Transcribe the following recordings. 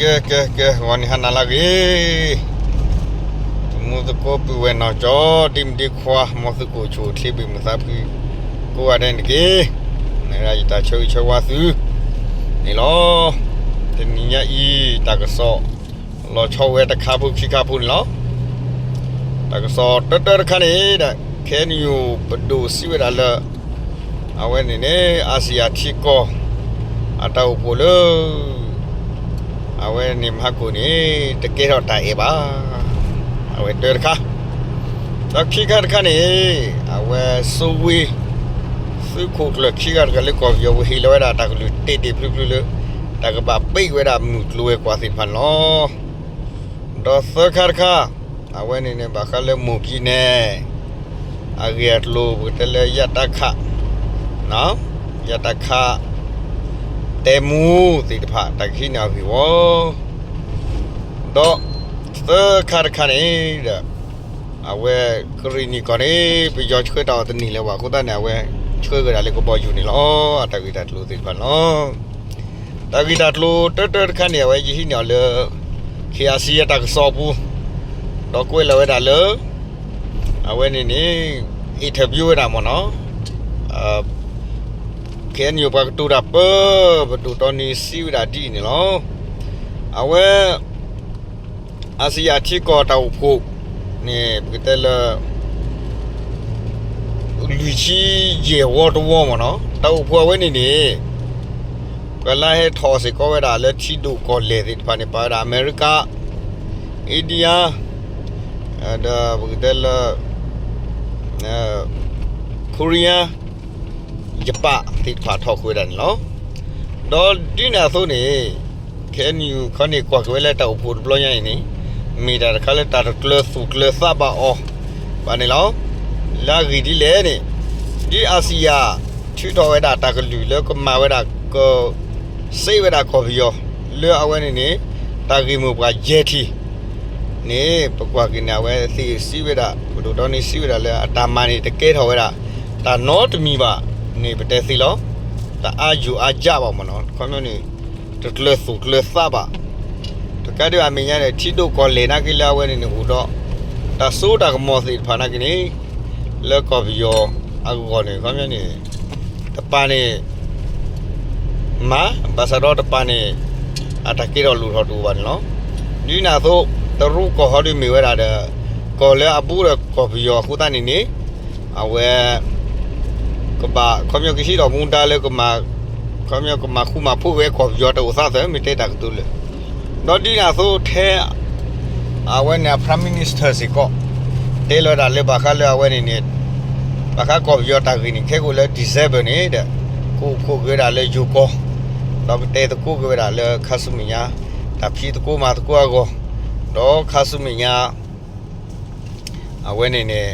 ကဲ ကဲ ကဲ ဂီၤနံၤဟါနၤလၢအဂ့ၤ, တမူသကိးပုၢ်ဝဲၢ်နီၢ်ကၠီ ဒ့မုၣ်ဒ့ခွါ မ်သုကအိၣ်ဆူၣ်အိၣ်ချ့ ဘၣ်မုာ်သးဖှံ ကိးဂၤဒဲးန့ၣ်တက့ၢ်. မ့ၢ်ဒၣ်ယတၢ်ဆၢဂ့ၤဆၢဝါသုန့ၣ်လီၤ. တနံၤညါအံၤ တၢ်ကစီၣ် လီၤဆီဝဲတခါဖိခံခါဖိန့ၣ်လီၤ. တၢ်ကစီၣ်တၢတၢတခါန့ၣ်ဒီး ခဲအံၤ ပဒိၣ်စံးဝဲဒၣ်လၢ အဝဲန့ၣ်န့ၣ် အၣ်စံၣ်ယၣ်ထံကီၢ် အတၢ်အိၣ်ဖှိၣ်လၢ အဝဲန့ၣ်မဟါကိၣ်န့ၣ် တကဲထီၣ်တၢ်အဲၣ်ဘၣ်. အဝဲတၢတခါ, ဒီးခံခါတခါန့ၣ် အဝဲစိဝ့ သုးခိၣ်ကျၢၢ်ခံဂၤတဂၤလၢကီၢ်ပယီၤပူၤ ဟ့ၣ်လီၤဝဲဒၣ်တၢ်ကလုၢ်တဲာ်တဲာ်ဖျုးဖျုးလၢ တၢ်ကဘၣ်ပ့ၢ်ဝဲဒၣ်မုၢ်ကျိၤဝဲၤကွာ်သ့ၣ်တဖၣ်န့ၣ်လီၤ. ဒီးသၢခါတခါ အဝဲန့ၣ်န့ၣ် ဘၣ်ဃးလၢမိၢ်ကံၢ်နဲၣ် အဂ့ၢ်အကျိၤ ပကတဲလၢ ယတခ ယတခ တဲမူသ့ၣ်တဖၣ် တၢ်ကဟံးန့ၢ်အဂ့ၢ်ဝီ ဒီးသၢခါတခါန့ၣ်ဒီး အဝဲကရ့ၣ်နံၣ်ကီၢ်န့ၣ် ပယီၤဆှၢတၢ်အီၣ်တန့ၢ်လၢၤဘၣ်အဃိသတးန့ၣ် အဝဲဆှၢက့ၤဒၣ်လၢကဘီယူၤန့ၣ်လီၤ. အတၢ်ဂ့ၢ်တၢ်ကျိၤသ့ၣ်တဖၣ်န့ၣ်လီၤ. တၢ်ဂ့ၢ်တၢ်ကျိၤတၢတၢတခါန့ၣ် အဝဲယဟံးန့ၢ်အီၤလၢ ခ့ၣ်အၣ်စံၣ်ယဲၢ်တၢ်ကစီၣ်အပူၤ ဒီးကွဲးလီၤဝဲဒၣ်လၢ အဝဲန့ၣ်န့ၣ် interview ဝဲဒၣ်မ့ၢ်နီၤ ခဲအံၤန့ၣ် ပှၤကတိၤတၢ်ပၢ ပဒိၣ်တီနံၤစံးဝဲဒၣ်ဒ်အံၤန့ၣ်လီၤ. အဝဲ အၣ်စံၣ်ယၣ်ထံကီၢ်တၢ်အိၣ်ဖှိၣ်န့ၣ် ပကတဲလၢ လွံၢ်ဆံယဲၢ်ဝီတဝီမ့ၢ်နီၤ တၢ်အိၣ်ဖှိၣ်အဝဲန့ၣ်န့ၣ် ပှၤလၢဟဲထီၣ်စ့ၢ်ကီးဝဲဒၣ်လၢထံဒိၣ်ကီၢ်လဲၢ်သ့ၣ်တဖၣ်န့ၣ် ပာ်ဝဲဒၣ်အမဲရကၤ India ဒီးပကတဲလၢ Korea ယပၣ်သ့ၣ်တဖၣ်ထီၣ်ဃုာ်ဝဲဒၣ်န့ၣ်လီၤ. ဒီးဒ်န့ၣ်အသိးန့ၣ် ခဲအံၤန့ၣ် ခီန့ၣ် ကွၢ်က့ၤဝဲလၢတၢ်အိၣ်ဖှိၣ်တဘျီညါအံၤန့ၣ် မ့ၢ်တၢ်တခါလၢတၢ်တကျၢၤသူၣ်ကျၢၤသးဘၣ်အီၤဘၣ်န့ၣ်လီၤ. လၢအဂ့ၢ်ဒ်လဲၣ်န့ၣ် ဒ်အၣ်စံၣ်ယၣ် ထုးထီၣ်ဝဲဒၣ်တၢ်ကလုၢ်လၢကမၤဝဲဒၣ်က စ့ဝဲဒၣ်ကီၢ်ပယီၤ လၢအဝဲန့ၣ်န့ၣ် တၢ်ဂ့ၢ်မိၢ်ပှၢ်ယဲၢ်ထံၣ်န့ၣ် ပကွၢ်က့ၤန့ၣ် အဝဲသ့ၣ်စံးဝဲဒၣ် ပဒိၣ်တီနံၤစံးဝဲဒၣ်လၢ အတၢ်မၤန့ၣ် တကဲထီၣ်ဝဲဒၣ် တၢ်နီတမံၤဘၣ်န့ၣ် ပတဲသ့လီၤ. တအါယိာ်အါယၢ်ဘၣ်မ့ၢ်နီၤ ခီပညီန့ၣ် တကျၢၤသူၣ်ကျၢၤသးဘၣ်. တကးဒံးဘၣ်အမဲာ်ညါန့ၣ် ထံဒိၣ်ကီၢ်လဲၢ်နာ်က့လၢအဝဲန့ၣ်န့ၣ်အိၣ်ဒီး တၢ်စိတၢ်ကမီၤသ့ၣ်တဖၣ်နာ်က့န့ၣ် လၢကီၢ်ပယီၤအဂီၢ်န့ၣ် ခီပညီန့ၣ် တပၤန့ၣ် မၤ ဘၣ်ဆၣ်ဒီးတပၤန့ၣ် အတၢ်ကဲထီၣ်လိၣ်ထီၣ်တအိၣ်ဘၣ်န့ၣ်လီၤ. ဒ်န့ၣ်အသိး တရူးကီၢ်ဟီဒုးမ့ၢ်ဝဲဒၣ်ဒီး ကီၢ်လၢအဘူးဒီးကီၢ်ပယီၤအဃိသတးန့ၣ်န့ၣ် အဝဲ ကဘၣ် ခီပညီကဟံးထီၣ်မူဒါလၢ ခီပညီကမၤဃူမၤဖိးဝဲကီၢ်ပယီၤတၢ်အိၣ်သးသၢ မ့ၢ်တဲတၢ်ကတိၤလၢာ် ဒီးဒ်န့ၣ်အသိးထဲ အဝဲန့ၣ် Prime Minister စ့ၢ်ကီး တဲလီၤဒၣ်လၢဘၣ်ဃးလၢအဝဲန့ၣ်န့ၣ် ဘၣ်ဃးကီၢ်ပယီၤတၢ်ဂ့ၢ်န့ၣ် ခဲကိာ်လၢ December န့ၣ်ဒီး ကအိၣ်ဖှိၣ်က့ၤဝဲဒၣ်လၢယိၤကီၢ် ဒီးကတဲသကိးက့ၤဝဲဒၣ်လၢခါဆူမဲာ်ညါ တၢ်ဖံးသကိးမၤသကိးအဂီၢ် ဒီးခါဆူမဲာ်ညါ အဝဲန့ၣ်န့ၣ်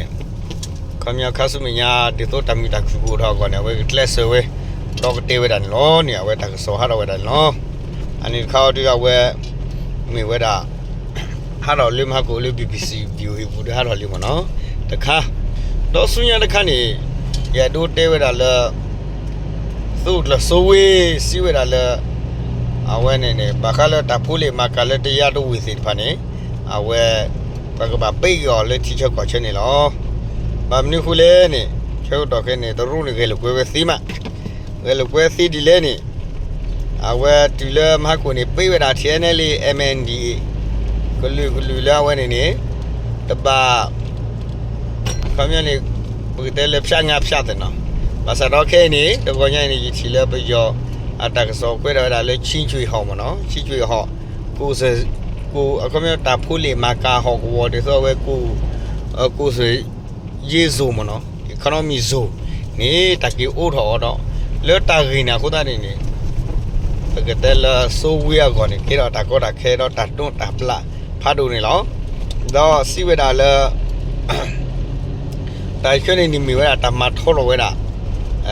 ခီပညီခါဆူမဲာ်ညါ ဒ်သိးတၢ်မုာ်တၢ်ခုၣ်ကအိၣ်ထီၣ်အဂီၢ်န့ၣ် အဝဲကကျဲးစၢးဝဲ ဒီးကတဲဝဲဒၣ်န့ၣ်လီၤန့ၣ် အဝဲတၢ်ကစီၣ်ဟးထီၣ်ဝဲဒၣ်န့ၣ်လီၤ. အန့ၣ်တခါအံၤဒုးအဝဲ မ့ၢ်ဝဲဒၣ် ဟးထီၣ်လၢမဟါကိၣ်လၢ BBC View အပူၤဒီးဟးထီၣ်လံမ့ၢ်နီၤ တခါ ဒီးဆူညါတခါန့ၣ် ယအဲၣ်ဒိးတဲဝဲဒၣ်လၢ သုးကျၢၢ်စိဝ့ စံးဝဲဒၣ်လၢ အဝဲန့ၣ်န့ၣ် ဘၣ်ဃးလၢတၢ်ဖိလ့ၣ်မၤကၤလၢတယါတဝ့ၢ်သ့ၣ်တဖၣ်န့ၣ် အဝဲ ပှၤကဘၣ်ပ့းက့ၤအီၤလၢထံဆၢကီၢ်ဆၢန့ၣ်လီၤ. ဘၣ်မနုၤဃိလဲၣ်န့ၣ် ဆၢကတီၢ်ခဲအံၤန့ၣ် တရူးန့ၣ်ဂဲၤလိာ်ကွဲဝဲသ့မး ဂဲၤလိာ်ကွဲသ့ဒ်လဲၣ်န့ၣ် အဝဲတုၤလၢမဟါကိၣ်န့ၣ် ပ့းဝဲဒၣ် ထံၣ်နဲလံ MNDAA ကလုာ်ကလုာ်လၢအဝဲန့ၣ်န့ၣ် တဘၣ် ခီပညီန့ၣ် ပကတဲလၢဖၠးငါဖၠးသ့ၣ်နီၤ ဘၣ်ဆၣ်ဒီးခဲအံၤန့ၣ် တဂီၤညါအံၤန့ၣ် ယထံၣ်လၢပယီၤ အတၢ်ကစီၣ်ကွဲးထီၣ်ဝဲဒၣ်လၢ ခၠံးကွံာ်ဟီၣ်မ့ၢ်နီၤ ခၠံးကွံာ်ဟီၣ် ကိၣ်စၢၢ် ကိၣ် အခီပညီတၢ်ဖိလ့ၣ်မၤကၤဟီၣ်ကဝီၤ ဒ်သိးအဝဲကိၣ် ကိၣ်စၢၢ် ယ့ zone မ့ၢ်နီၤ economic zone န့ၣ် တၢ်က့ၤအိးထီၣ်အီၤဒီး လၢတၢ်ဂ့ၢ်န့ၣ်အဃိသတးန့ၣ်န့ၣ် ပကတဲလၢစိဝ့အဂီၢ်န့ၣ် ကဲထီၣ်တၢ်ကီတၢ်ခဲဒီးတၢ်တိာ်တၢ်ပျၢ်ဖးဒိၣ်န့ၣ်လီၤ. ဒီးစံးဝဲဒၣ်လၢ တၢ်ဆၢန့ၣ်န့ၣ်မ့ၢ်ဝဲဒၣ်တၢ်မၤထီထီၣ်ဝဲဒၣ်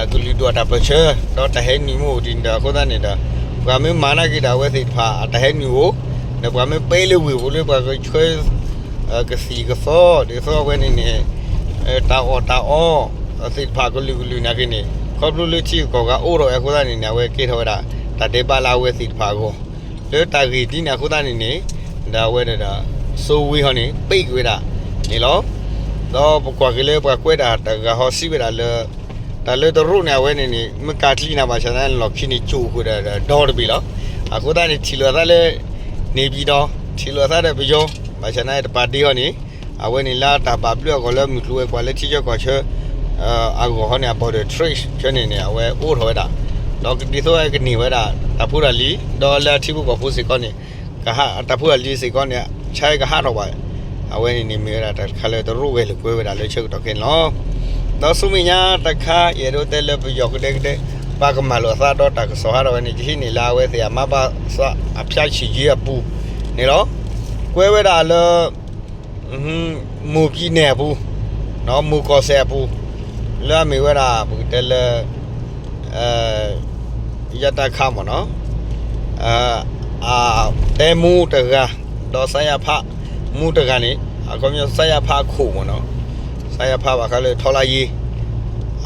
ကလုာ်ဒူၣ်အတၢ်ပၢၢ်ဆၢ ဒီးတၢ်ဟဲနုာ်မ့ၢ်အိၣ်ဒ်န့ၣ်ဒီး အဃိသတးန့ၣ်ဒီး ပှၤမ့ၢ်မၤနာ်က့ဒီးအဝဲသ့ၣ်တဖၣ် အတၢ်ဟဲနုာ်အိၣ် ဒီးပှၤမ့ၢ်ပ့းလၢဝ့ၢ်ပူၤလၢပှၤကဆှၢ ကသံၣ်ကသီ ဒ်သိးအဝဲန့ၣ်န့ၣ် တၢ်အီၣ်တၢ်အီသ့ၣ်တဖၣ်ကလုာ်ကလုာ်နာ်က့န့ၣ် ခီဖျိလၢထံဂုၤကီၢ်ဂၤအိးထီၣ်ဝဲအဃိသတးန့ၣ်န့ၣ် အဝဲကဲထီၣ်ဝဲဒၣ် တၢ်ဒဲးဘးလၢအဝဲသ့ၣ်တဖၣ်အဂီၢ် လၢတၢ်ဂ့ၢ်ဒ်န့ၣ်အဃိသတးန့ၣ်န့ၣ်, ဒီးအဝဲဒၣ်ဒီး စိဝ့ဟီန့ၣ် ပ့ၢ်က့ၤဝဲဒၣ်န့ၣ်လီၤ. ဒီးပကွၢ်က့ၤလၢပှၤကွဲးတၢ်တဂၤဟီစံးဝဲဒၣ်လၢ တၢ်လၢတရူးန့ၣ် အဝဲန့ၣ်န့ၣ် မ့ၢ်ကးကျံနၤဘၣ်ဆၣ်န့ၣ် လီၢ်ခံန့ၣ် ကၠိၣ်ဃုာ်ဒီးဒီတဘ့ၣ်လီၤ. အဃိသတးန့ၣ် ထံၣ်လိာ်အသးလၢ န့ၣ်ပံၤဒီး ထံၣ်လိာ်အသးဒီးပယီၤ ဘၣ်ဆၣ်န့ၣ်တပာ်ဒ့ဟီန့ၣ် အဝဲန့ၣ်လၢတၢ်ဘၣ်ဘျုးအဂီၢ်လၢမုၢ်ကျိၤဝဲၤကွာ်လၢထံဆၢကီၢ်ဆၢ အဂီၢ်ဟီန့ၣ် အ border trade ဆၢန့ၣ်န့ၣ် အဝဲအိးထီၣ်ဝဲဒၣ်, ဒီးဒ်သိးအကန့ၢ်ဝဲဒၣ် တၢ်ဖိတၢ်လံၤ ဒီးလၢအထံဖိကီၢ်ဖိစ့ၢ်ကီးန့ၣ် ကဟး တၢ်ဖိတၢ်လံၤစ့ၢ်ကီးန့ၣ် ဆါကဟးထီၣ်ဘၣ်. အဝဲန့ၣ်န့ၣ်မ့ၢ်ဝဲဒၣ်တၢ်တခါလၢတရူးဂဲၤလိာ်ကွဲဝဲဒၣ်လၢဆၢကတီၢ်ခဲအံၤန့ၣ်လီၤ. ဒီးဆူမဲာ်ညါတခါ ယအဲၣ်ဒိးတဲလၢပယီၤကဒဲကဒဲ ပှၤကမၤလိာ်အသးဒီးတၢ်ကစီၣ်ဟးထီၣ်ဝဲန့ၣ် ယဟံးန့ၢ်လၢအဝဲသ့ၣ်အမါဘၣ်သးအဖၠါဆံၣ်ယံၤအပူၤန့ၣ်လီၤ. ကွဲဝဲဒၣ်လၢ မိၢ်ပံၤနဲၣ်အပူၤ, မိၢ်ကီၢ်စဲၣ်အပူၤ, လၢအမ့ၢ်ဝဲဒၣ် ပကတဲလၢ ယတၢ်ခးမ့ၢ်နီၤ, တဲမူတဂၤ, ဒီးစါယါဖးမူတဂၤန့ၣ် အခီပညီစါယါဖးအခိၣ်မ့ၢ်နီၤ, စါယါဖးဘၣ်ဃးလၢထီလါယ့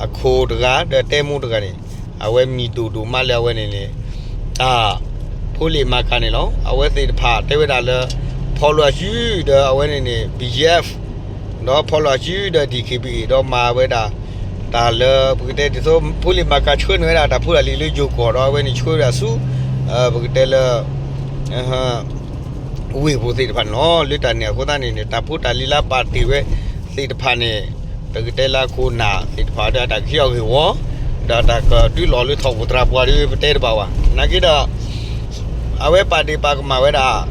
အခိၣ်တဂၤ ဒီးတဲမူတဂၤန့ၣ် အဝဲမံၤဒိၣ်ဒိၣ်မးလၢအဝဲန့ၣ်န့ၣ် တၢ်ဖိလ့ၣ်မၤကၤန့ၣ်လီၤ. အဝဲသ့ၣ်တဖၣ်တဲဝဲဒၣ်လၢ ဖီၣ်လိာ်အစုဒီးအဝဲန့ၣ်န့ၣ် ဘံယဲၣ် ဒီးဖီၣ်လိာ်အစုဒီး DKBA ဒီးမၤဝဲဒၣ် တၢ်လၢပကတဲဒ်သိး ဖိလ့ၣ်မၤကၤဆှၢန့ၢ်ဝဲဒၣ်တၢ်ဖိတၢ်လံၤလၢယိၤကီၢ်ဒီးအဝဲန့ၣ်ဆှၢဝဲဒၣ်ဆူ ပကတဲလၢ ဝ့ၢ်ပူၤသ့ၣ်တဖၣ်န့ၣ်လီၤ. လၢတၢ်န့ၣ်အဃိသတးန့ၣ်န့ၣ် တၢ်ဖိတၢ်လံၤလၢပာ်တ့ၢ်ဝဲသ့ၣ်တဖၣ်န့ၣ် ပကတဲလၢခိၣ်နၢ်သ့ၣ်တဖၣ်ဒီးတၢ်ကဟံးအီၤဂ့ၢ်ဝီ ဒီးတၢ်ကဒုးလီၤလၢထီၣ်ပူၤသရၣ်ပှၤဒီးပတဲတဘၣ်ဘၣ်. နာ်က့ဒီး အဝဲပာ်ဒ့ၣ်ပာ်ကမၣ်ဝဲဒၣ်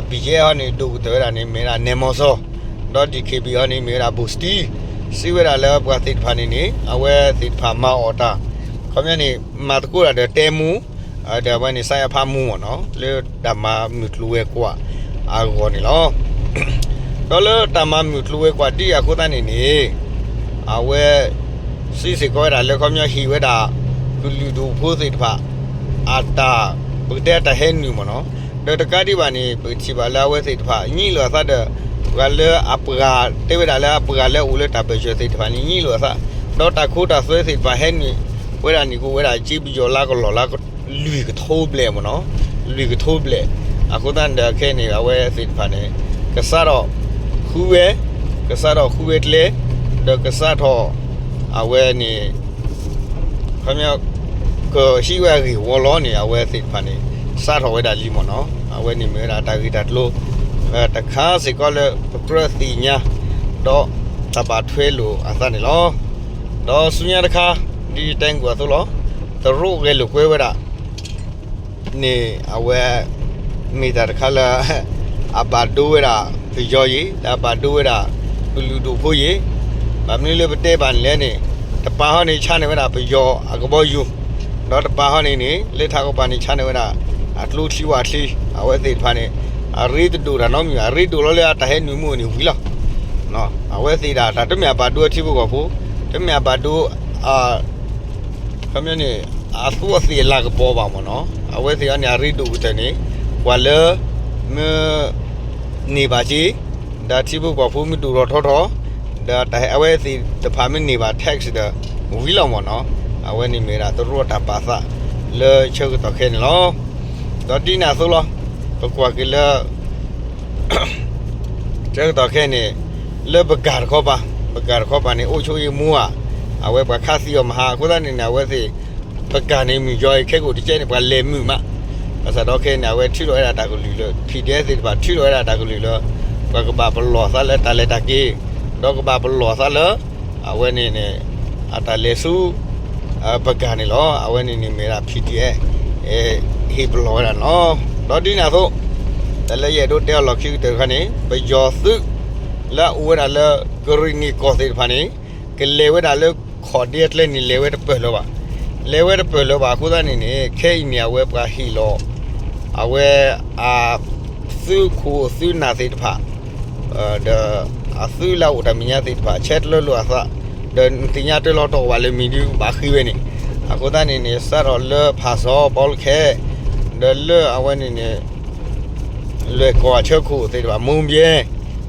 ဘံယဲၣ်ဟီန့ၣ် ဒိၣ်ကတၢၢ်ဝဲဒၣ်န့ၣ် မ့ၢ်ဒၣ်နဲမီၤစီၤ ဒီး DKBA ဟီန့ၣ် မ့ၢ်ဝဲဒၣ်ဘိၣ်စတံ စံးဝဲဒၣ်လၢပှၤသ့ၣ်တဖၣ်န့ၣ်န့ၣ် အဝဲသ့ၣ်တဖၣ်မၤအီၣ်တၢ် ခီပညီန့ၣ် မၤသကိးတၢ်ဒီးတဲမူ ဒီးအဝဲန့ၣ် စါယါဖးမူမ့ၢ်နီၤ လၢတၢ်မၤမုၢ်ကျိၤဝဲၤကွာ်အဂီၢ်န့ၣ်လီၤ. ဒီးလၢတၢ်မၤမုၢ်ကျိၤဝဲၤကွာ်ဒ်အဃိသတးန့ၣ်န့ၣ် အဝဲ စံးစ့ၢ်ကီးဝဲဒၣ်လၢခီပညီဟ့ၣ်ဝဲဒၣ် ကလုာ်ဒူၣ်ဖိသ့ၣ်တဖၣ် အတၢ် ပကတဲအတၢ်ဟဲနုာ်မ့ၢ်နီၤ, ဒီးတကးဒံးဘၣ်န့ၣ် ပကထံၣ်ဘၣ်လၢအဝဲသ့ၣ်တဖၣ် ညံလိာ်အသးဒီး ပှၤလၢအပှၤ တဲဝဲဒၣ်လၢအပှၤလၢအအိၣ်လၢတၢ်ဘၢၣ်စၢၤသ့ၣ်တဖၣ်န့ၣ် ညံလိာ်အသး, ဒီးတၢ်ခိတၢ်သွဲသ့ၣ်တဖၣ်ဟဲနုာ်ဝဲဒၣ်န့ၣ် ကအိၣ်ဝဲဒၣ်စ့ပယီၤလါကလီၢ်လါ လွံၢ်ကထိဘျဲၣ်မ့ၢ်နီၤ, လွံၢ်ကထိဘျဲၣ်. အဃိသတးန့ၣ်ဒီးခဲအံၤန့ၣ် အဝဲသ့ၣ်တဖၣ်န့ၣ် ကစးထီၣ်ဃုဝဲ, ကစးထီၣ်ဃုဝဲကျဲ, ဒီးကစးထီၣ် အဝဲန့ၣ် ခီပညီ ကဟံးဝဲအဂ့ၢ်ဝီလီၤန့ၣ် အဝဲသ့ၣ်တဖၣ်န့ၣ် စးထီၣ်ဝဲဒၣ်လံမ့ၢ်နီၤ. အဝဲန့ၣ်မ့ၢ်ဝဲဒၣ်တၢ်ဂ့ၢ်တၢ်ကျိၤ တခါစ့ၢ်ကီးလၢ ပကြၢးသ့ၣ်ညါ ဒီးတၢ်ဘၣ်ထွဲလိာ်အသးန့ၣ်လီၤ. ဒီးဆူညါတခါ ဒ်ယတဲကွၢ်အသိးလီၤ. တရူးဂဲၤလိာ်ကွဲဝဲဒၣ် န့ၣ် အဝဲ မ့ၢ်တၢ်တခါလၢ အဘၣ်ဒိဝဲဒၣ်ပယီၤယံၤ လၢအဘၣ်ဒိဝဲဒၣ် ကလုာ်ဒူၣ်ဖိယံၤ, ဘၣ်မနုၤလၢပတဲဘၣ်န့ၣ်လဲၣ်န့ၣ် တပၤဟီန့ၣ် ဆါန့ၢ်ဝဲဒၣ်ပယီၤအကဘီယူၤ, ဒီးတပၤဟီန့ၣ်န့ၣ် လၢထးကပၤန့ၣ် ဆါန့ၢ်ဝဲဒၣ် အကျိချံဝၣ်ချံ, အဝဲသ့ၣ်တဖၣ်န့ၣ် အရ့တဒိၣ်တၢ်နီတမံၤဘၣ်, အရ့ဒိၣ်လီၤလၢအတၢ်ဟဲနုာ်မူန့ၣ်ဝံၤလီၤ. အဝဲသ့ၣ်ဒၣ်တၢ်တမ့ၢ်အဘၣ်ဒိအထံဖိကီၢ်ဖိ, တမ့ၢ်အဘၣ်ဒိ ခီပညီန့ၣ် အသူအသ့ၣ်အလၤကပီၤဘၣ်မ့ၢ်နီၤ. အဝဲသ့ၣ်အံၤန့ၣ် အရ့ဒိၣ်ကတၢၢ်န့ၣ် ပှၤလၢ မ့ၢ် န့ၢ်ဘၣ်စ့, ဒီးထံဖိကီၢ်ဖိမ့ၢ်ဒိၣ်ထီၣ်ထီထီၣ်, ဒီးတၢ်ဟဲအဝဲသ့ၣ်တဖၣ်မ့ၢ်န့ၢ်ဘၣ် tax ဒီး ဝံၤလီၤမ့ၢ်နီၤ. အဝဲန့ၣ်မ့ၢ်ဒၣ်တရူးအတၢ်ပာ်သးလၢဆၢကတီၢ်ခဲအံၤန့ၣ်လီၤ. ဒီးဒ်န့ၣ်အသိးလီၤ. ပကွၢ်က့ၤလၢ ဆၢကတီၢ်ခဲအံၤန့ၣ် လၢပကၢ်တခီပၤ, ပကၢ်တခီပၤန့ၣ် အိၣ်ဆိအံၤမူဧါ, အဝဲပှၤခးသံအီၤမဟါ, အဃိသတးန့ၣ်န့ၣ် အဝဲသ့ၣ် ပကၢ်န့ၣ်မုၢ်ယီၤအံၤ ခဲကိာ်တကဲန့ၣ် ပှၤလဲၤမုာ်မး, ဘၣ်ဆၣ်ဒီးခဲအံၤန့ၣ် အဝဲထုးထီၣ်ဝဲဒၣ်တၢ်ကလုၢ်လၢ PDF သ့ၣ်တဖၣ်ထုးထီၣ်ဝဲဒၣ်တၢ်ကလုၢ်လၢ ပှၤကဘၣ်ပလီၢ်သးလၢတၢ်လဲၤတၢ်က့ၤ, ဒီးကဘၣ်ပလီၢ်သးလၢ အဝဲန့ၣ်န့ၣ် အတၢ်လဲၤဆူ ပကၢ်န့ၣ်လီၤ. အဝဲန့ၣ်န့ၣ်မ့ၢ်ဒၣ် PDF ဟ့ၣ်ပလီၢ်ဝဲဒၣ်န့ၣ်လီၤ. ဒီးဒ်န့ၣ်အသိး တၢ်လၢယအဲၣ်ဒိးတဲအီၤလီၢ်ခံကတၢၢ်တခါန့ၣ် ပယီၤသုး လၢအအိၣ်ဝဲဒၣ်လၢ ကရံၣ်နံၣ်ကီၢ်သ့ၣ်တဖၣ်န့ၣ် ကလဲၤဝဲဒၣ်လၢခီၣ်ဒ့အကျဲန့ၣ် လဲၤဝဲတပၢၢ်လၢၤဘၣ်. လဲၤဝဲတပၢၢ်လၢၤဘၣ်အဃိသတးန့ၣ်န့ၣ် ခဲအံၤန့ၣ် အဝဲပှၤဟ့ၣ်လီၤ အဝဲ အသုးခိၣ်သုးနၢ်သ့ၣ်တဖၣ် ဒီးအသုးလၢအအိၣ်တၢ်မဲာ်ညါသ့ၣ်တဖၣ် ဆဲးတလၢလိာ်အသး, ဒီးနသ့ၣ်ညါတၢ်လီၤတီၢ်ဝဲလၢမံၤဒုးဘၣ်ဃ့ဝဲန့ၣ်, အဃိသတးန့ၣ်န့ၣ် စးထီၣ်လၢဖၣ်စီၤပီလၢခဲ ဒီးလၢအဝဲန့ၣ်န့ၣ် လွဲၢ်ကီၢ်အဆၢခိၣ်သ့ၣ်တဖၣ် မိၢ်ဘဲ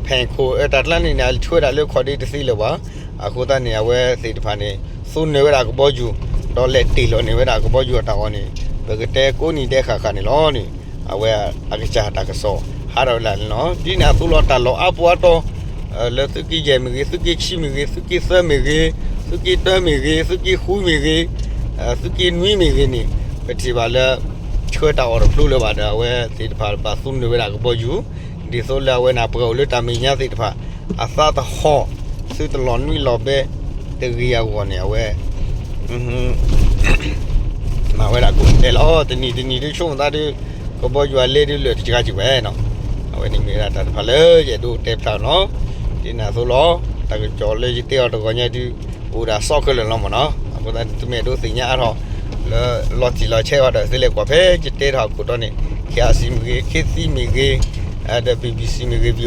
ဖဲၣ်ခိၣ် အတၢ်ကျါန့ၣ်န့ၣ် အထုးဝဲဒၣ်လၢခီၣ်ဒ့တသ့လၢၤဘၣ်. အဃိသတးန့ၣ် အဝဲသ့ၣ်တဖၣ်န့ၣ် သူနၢၤဝဲဒၣ်ကဘီယူၤ ဒီးလဲၤတ့ၢ်လီၤန့ၢ်ဝဲဒၣ်ကဘီယူၤအတၢ်အီၣ်န့ၣ် ပကတဲကိးနံၤဒဲးဃၣ်ဃၣ်န့ၣ်လီၤန့ၣ် အဝဲအကစၢ်တၢ်ကစီၣ် ဟးထီၣ်ဝဲဒၣ်န့ၣ်လီၤ. ဒ်န့ၣ်အသိးလီၤ တၢ်လီၢ်အါပူၤအါတီၤ လၢသုးက့ယဲၢ်မ့ၢ်ဂ့ၤ, သုးက့ခံမ့ၢ်ဂ့ၤ, သုးက့သၢမ့ၢ်ဂ့ၤ, သုးက့တၢမ့ၢ်ဂ့ၤ, သုးက့ဃုမ့ၢ်ဂ့ၤ, သုးက့နွံမ့ၢ်ဂ့ၤန့ၣ် ပထံၣ်ဘၣ်လၢ ဆှၢတၢ်အီၣ်တဖျိလၢၤဘၣ်ဒီး အဝဲသ့ၣ်တဖၣ်ဘၣ်သူနုာ်ဝဲဒၣ်ကဘီယူၤ ဒ်သိးလၢအဝဲန့ၣ် ပှၤအိၣ်လၢတၢ်မဲာ်ညါသ့ၣ်တဖၣ် အသးသဟီၣ် သုတလီၤနွံလီၤဘဲ တဂ့ၤအဂီၢ်န့ၣ် အဝဲ မၤဝဲဒၣ်ကိးတဲလီၤ တနံၤတနံၤဒုးဆိကမိၣ်သးဒုး ကဘီယူၤအလဲဒုးလၢာ်တစှၤစ့ၢ်ဝဲနီၤ. အဝဲန့ၣ်မ့ၢ်ဝဲဒၣ်တၢ်တဖၣ်လၢယအဲၣ်ဒိးတဲဖျါလီၤ. ဒ်န့ၣ်အသိးလီၤ တၢ်ကစီၣ်လၢယတဲအီၤတဂီၤညါဒုး အိၣ်ဒၣ်စီခဲလၢာ်လီၤမ့ၢ်နီၤ. အဃိသတးန့ၣ် သုမ့ၢ်အဲၣ်ဒိးသ့ၣ်ညါအါထီၣ် လၢလီၤတံၢ်လီၤဆဲးအီၤဒီး သုလဲၤကွၢ်ဖဲယတဲထီၣ်အခိၣ်တီန့ၣ် ခ့အါစံမ့ၢ်ဂ့ၤ, ခ့သံမ့ၢ်ဂ့ၤ, ဒီး ဘံဘံစံမ့ၢ်ဂ့ၤ, ဘံအိၣ်အ့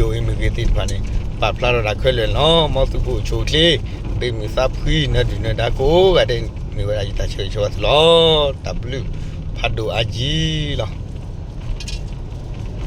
မ့ၢ်ဂ့ၤသ့ၣ်တဖၣ်န့ၣ် ပာ်ဖျါထီၣ်ဒၣ်ခဲလၢာ်လီၤ. မ်သုကအိၣ်ဆူၣ်အိၣ်ချ့ ဘၣ်မုာ်သးဖှံ နၢၤဒုၣ်နၢၤဒါကိးဂၤဒဲးန့ၣ် မ့ၢ်ဝဲဒၣ်ယတၢ်ဆၢဂ့ၤဆၢဝါသုလီၤ. တၢ်ဘျုးဖးဒိၣ်အါကံလီၤ.